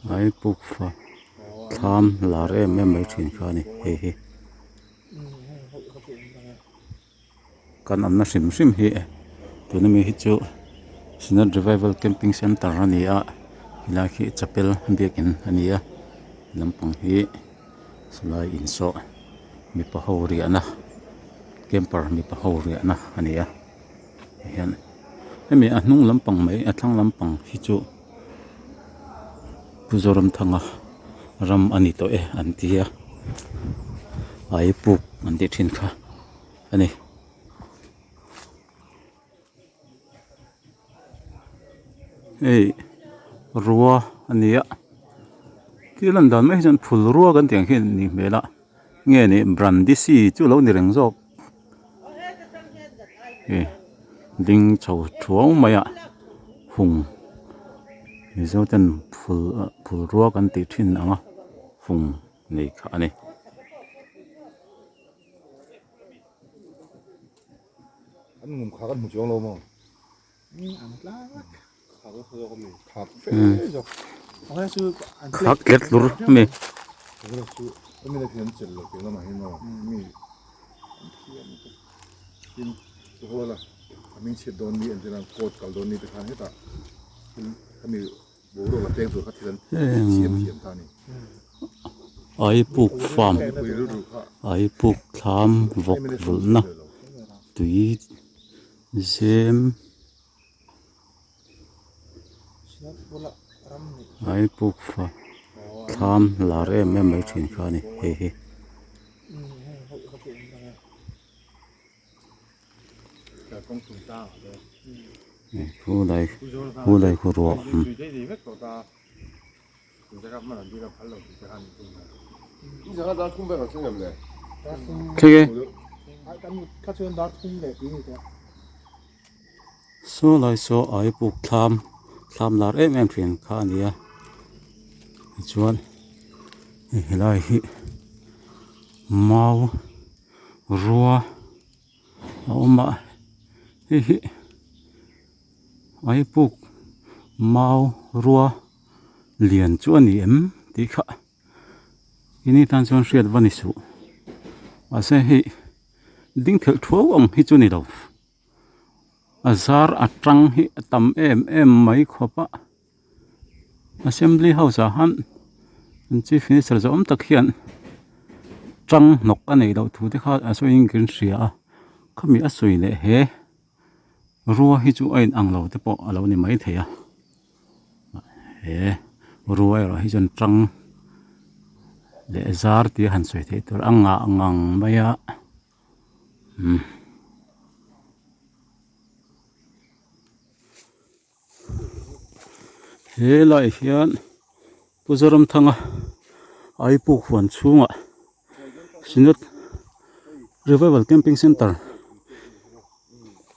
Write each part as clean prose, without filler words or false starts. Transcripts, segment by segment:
Aipukfa thlam lar em em mai thin kha a ni hei hi. Kan awmna hrim hrim hi tuna mi hi chu Synod Revival Camping Centre a ni a helai khi chapel biakin a ni a lampang hi silai insawh mipa ho riahna camper mipa ho riahna a ni a hei hian hemi a hnung lampang mai a thlang lampang hi chu Pu Zoramthanga ram a ni tawh e an ti a aipuk an tih thin kha a ni. Hei rua a ni a thil lan dan mai hi chuan phul rua kan tih ang hi a nih hmel a nge ni brandisi chu a lo ni reng zawk hei ding chho thuau mai a hung mizo ten phul phul rua kan tih thin ang a hung nei kha a ni. An ngum khak an hmu chuang lo maw? Khak tlet tlur a ni. Aipuk farm Aipuk thlam vawk vulhna tui zem Aipuk fa thlam lar em em mai thin kha a ni hei hi. Khulai khulai khu ruah awm. Thleng e. Saw lai saw aipuk thlam thlam lar em em thin kha a ni a tichuan hei helai hi mau rua a awm a hei hi aipuk mau rua lian chu a ni em tih kha ini tan chuan hriat va ni suh mahse hei ding thelh thuau ang hi chu a ni lo a zar a tang hi a tam em em mai khawp a assembly house ah han an chief minister zawm tak hian tang hnawk a neih loh thu te kha a sawiin ka hria a khami a sawi leh he rua hi chu a in ang lo te pawh a lo ni maithei a he rua erawh hi chuan tang leh zar tih a han sawi theih tur a ngah ngang mai a umm. He lai hian Pu Zoramthanga Aipuk huan chhungah Synod Revival Camping Centre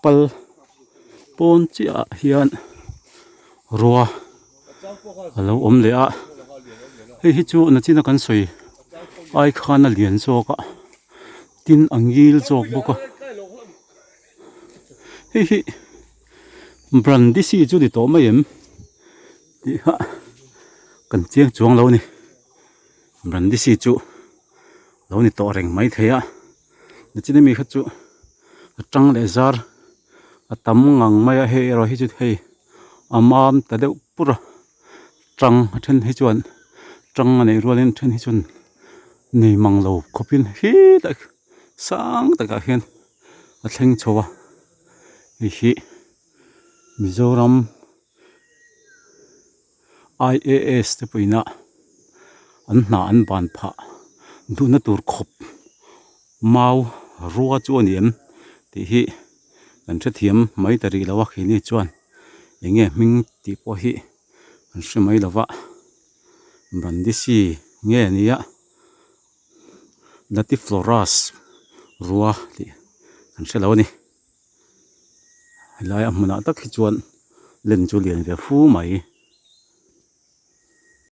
pal pawn chiah ah hian rua a lo awm leh a hei hi chu nachina kan sawi ai khan a lian zawk a tin a ngil zawk bawk a hei hi Brandisi chu ni tawh mai em tih kha kan chiang chuang lo a ni Brandisi chu lo ni tawh reng mai thei a nichina mi kha chu a tang leh zar a tam ngang mai a hei erawh hi chu hei a mam ta deuh pur a tang a then hi chuan tang a neih rualin a then hi chuan nei mang lo khawpin helai sang takah hian a thleng chho a hei hi Mizoram I_A_S te pawhin a an hna an ban phah duhna tur khawp mau rua chu a ni em tih hi kan hrethiam mai ta rih lo a keini chuan eng nge hming tih pawh hi kan hre mai lo va Brandisi nge a nia. Latiflorus rua tih kan hre lo a ni helai a hmunah tak hi chuan len chu lian ve fu mai.